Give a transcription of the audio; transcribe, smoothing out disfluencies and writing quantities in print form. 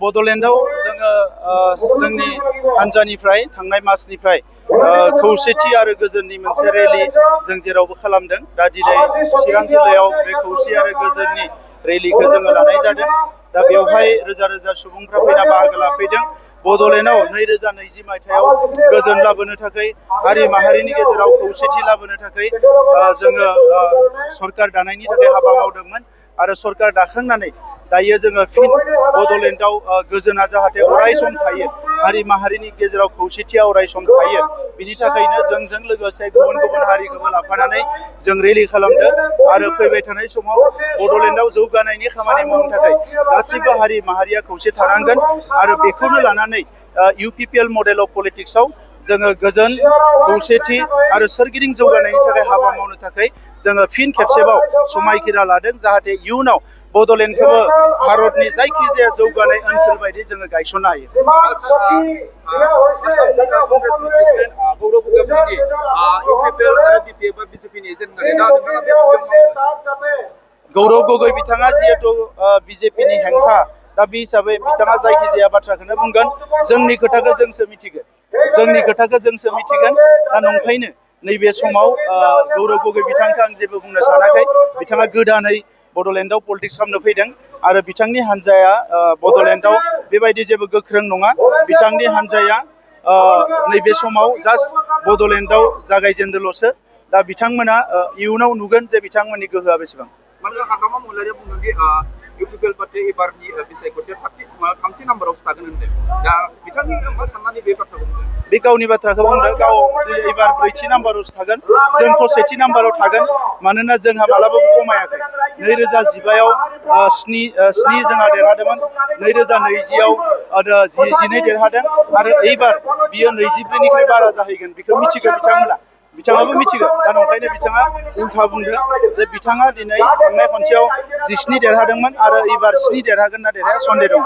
बड'लेण्डआव जोंनि हान्जानिफ्राय थांनाय मासनिफ्राय खौसेथि आरो गोजोननि मोनसे रेलि जों जेरावबो खालामदों। दा दिनै चिरां जिल्लायाव बे खौसे आरो गोजोननि रेलिखौ जोङो लानाय जादों। दा बेवहाय रोजा रोजा सुबुंफ्रा फैना बाहागो लाफैदों। बड'लेण्डआव 2020 मायथाइयाव गोजोन लाबोनो थाखाय, हारि माहारिनि गेजेराव खौसेथि लाबोनो थाखाय जोङो सरकार दानायनि थाखाय हाबा मावदोंमोन। आरो सरकार दाखांनानै दायो जोङो फिन बड'लेण्डआव गोजोना जाहाथे अराय सम थायो, हारि माहारिनि गेजेराव खौसेथिया अराय सम थायो, बिनि थाखायनो जोंजों लोगोसे गुबुन गुबुन हारिखौबो लाफानानै जों रेलि खालामदों। आरो फैबाय थानाय समाव बड'लेण्डआव जौगानायनि खामानि मावनो थाखाय गासैबो हारि माहारिया खौसे थानांगोन। आरो बेखौनो लानानै UPPL मडेल अफ पलिटिक्सआव जोङो गोजोन, खौसेथि आरो सोरगिदिं जौगानायनि थाखाय हाबा मावनो थाखाय जोङो फिन खेबसेबाव समायखिरा लादों, जाहाथे इयुनाव बड'लेण्डखौबो भारतनि जायखिजाया जौगानाय ओनसोल बायदि जोङो गायसननो हायो। गौरव गगৈ बिथाङा जिहेतु BJPनि हेंथा, दा बे हिसाबै बिथाङा जायखिजाया बाथ्राखौनो बुंगोन। जोंनि खोथाखौ जोंसो मिथिगोन, दा नंखायनो नैबे समाव गौरव गगৈ बिथांखौ आं जेबो बुंनो सानाखै। बिथाङा गोदानै बड'लेण्डआव पलिटिक्स खालामनो फैदों आरो बिथांनि हान्जाया बड'लेण्डआव बेबायदि जेबो गोख्रों नङा। बिथांनि हान्जाया नैबे समाव जास्ट बड'लेण्डआव जागायजेनदोंल'सो। दा बिथांमोना इयुनाव नुगोन जे बिथांमोननि गोहोआ बेसेबां। हाग्रामा महिलारिया बुंदोंदि UPPL पार्टी एबारनि बिसायख'थिया 3 नाम्बाराव थागोन होनदों। दा बिथांनि मा साननानै बे बाथ्राखौ बुंदों? बे गावनि बाथ्राखौ बुंदों। गाव एबार 4थि नाम्बारावसो थागोन। जोंथ' 1थि नाम्बाराव थागोन, मानोना जोंहा मालाबाबो खमायाखै। 2015आव 7 जोंहा देरहादोंमोन, 2020आव 12 देरहादों, आरो एबार बियो 24निख्रुइ बारा जाहैगोन। बेखौ मिथिगौ बिथांमोना, बिथाङाबो मिथिगौ। दा नंखायनो बिथाङा उल्था बुंदों जे बिथाङा दिनै थांनाय खनसेयाव 17 देरहादोंमोन आरो एबार 7 देरहागोन ना देरहाया सन्देह दं।